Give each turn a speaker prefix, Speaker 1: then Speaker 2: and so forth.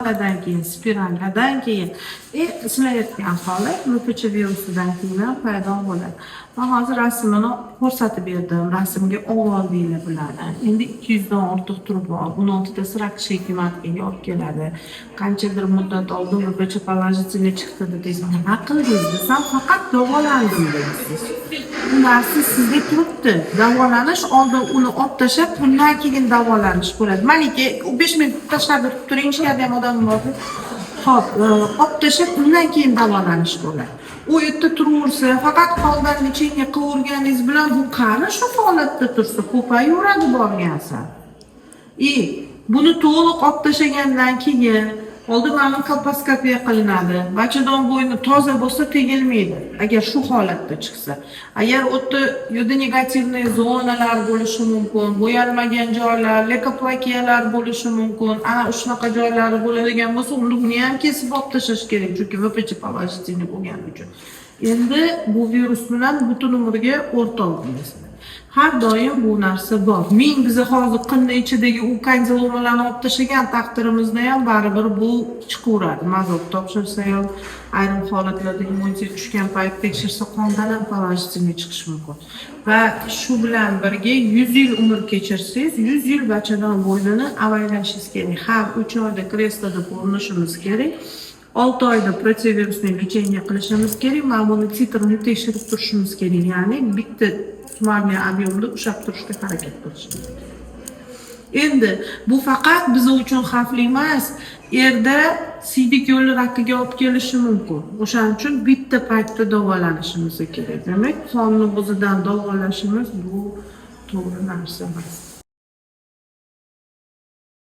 Speaker 1: Holatdan keyin, spirallardan keyin, sizlar aytgan holat VPCH virusidan keyin ham paydo bo'ladi. Man hozir rasmini ko'rsatib berdim, rasmga oldinglar bularni. Endi 200 dan ortiq turi bor, 16 tasi рак шейки матки ga olib keladi. Qanchadir muddat oldin VPCH положительный chiqdi dedingiz, nima qildingiz desam, faqat davolandim deysiz. Bu narsa sizda turibdi. Davolanish oldin uni olib tashlab, undan keyin davolanish bo'ladi. Malika, 5 minut tashqarida turib turing, ichkarida ham odam bor. Ho'p, olib tashlab, undan keyin davolanish bo'ladi. U yerda turaversa, faqat qondan лечение qilaverganingiz bilan bu qani shu holatda tursa, ko'payaveradi borgan sari. И buni to'liq olib tashlagandan keyin oldin mana kolposkopiya qilinadi. Bachadon bo'yni toza bo'lsa, tegilmaydi. Agar shu holatda chiqsa. Agar u yerda йодонегативный zonalar bo'lishi mumkin, bo'yalmagan joylar, leykoplakiyalar bo'lishi mumkin. Ana shunaqa joylari bo'ladigan bo'lsa, unda uni ham kesib olib tashlash kerak, chunki VPCH положительный bo'lgani uchun. Endi bu virus bilan butun umrga o'rtoq bo'lasiz. Har doim bu narsa bor. Ming biza hozir qinni ichidagi u kondilomalarni olib tashlagan taqdirimizda ham baribir bu chiqaveradi. Мазок topshirsa ham, ayrim holatlarda immunitet tushgan payt tekshirsa, qondan ham положительный chiqishi mumkin. Va shu bilan birga 100 yil umr kechirsangiz, 100 yil bachadon bo'ynini avaylashingiz kerak. Har 3 oyda kresloda ko'rinishimiz kerak. 6 oyda противовирусный лечение qilishimiz kerak. Mana buni titrini tekshirib turishimiz kerak. Ya'ni bitta суммарный объем da ushlab turishga harakat qilishimiz kerak. Endi bu faqat biz uchun xavfli emas, erda siydik yo'li rakiga olib kelishi mumkin. O'shaning uchun bitta paytda davolanishimiz kerak. Demak, qonni o'zidan davolashimiz bu to'g'ri narsa emas.